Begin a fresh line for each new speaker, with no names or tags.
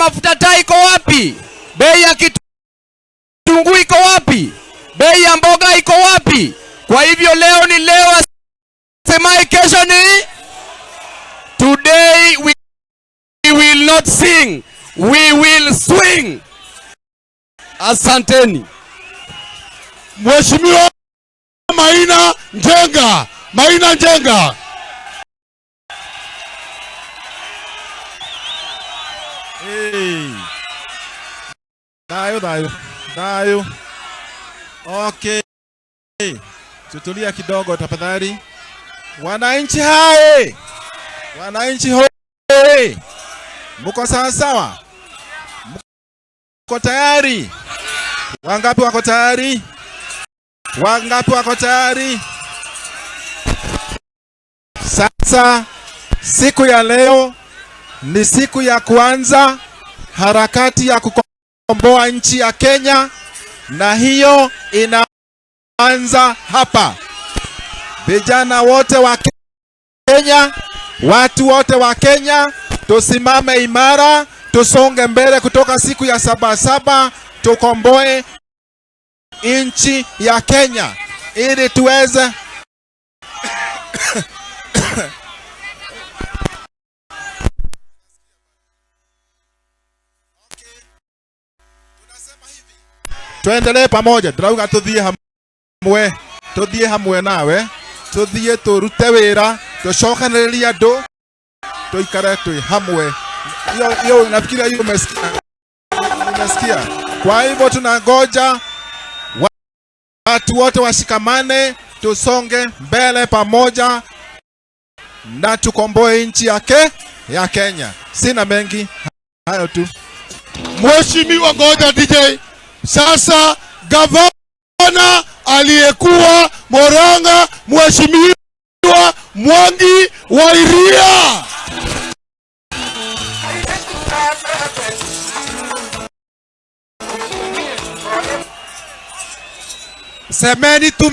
Mafuta taa iko wapi? Bei ya kitunguu iko wapi? Bei ya mboga iko wapi? Kwa hivyo leo ni leo, asemaye kesho ni today. We will not sing, we will swing. Asanteni.
Mheshimiwa Maina Njenga, Maina Njenga.
Hey. Thayo, thayo, thayo. Okay. Tutulia kidogo tafadhali. Wananchi hai! Wananchi hoi! Mko sawa sawa? Mko tayari? Wangapi wako tayari? Wangapi wako tayari? Sasa siku ya leo ni siku ya kuanza harakati ya kukomboa nchi ya Kenya, na hiyo inaanza hapa. Vijana wote wa Kenya, watu wote wa Kenya, tusimame imara, tusonge mbele kutoka siku ya 7 7, tukomboe nchi ya Kenya ili tuweze tuendelee pamoja. Ndĩrauga tuthie hamwe, tuthie hamwe nawe, tuthie turute wira, tucokanĩrĩrie andũ, tuikare twi hamwe. Hiyo hiyo nafikiria hiyo umesikia, umesikia. Kwa hivyo tunangoja watu wote washikamane, tusonge mbele pamoja na tukomboe nchi yake ya Kenya. Sina mengi, hayo tu.
Mheshimiwa, ngoja DJ. Sasa gavana aliyekuwa Murang'a, Mheshimiwa Mwangi wa Iria.
Semeni tume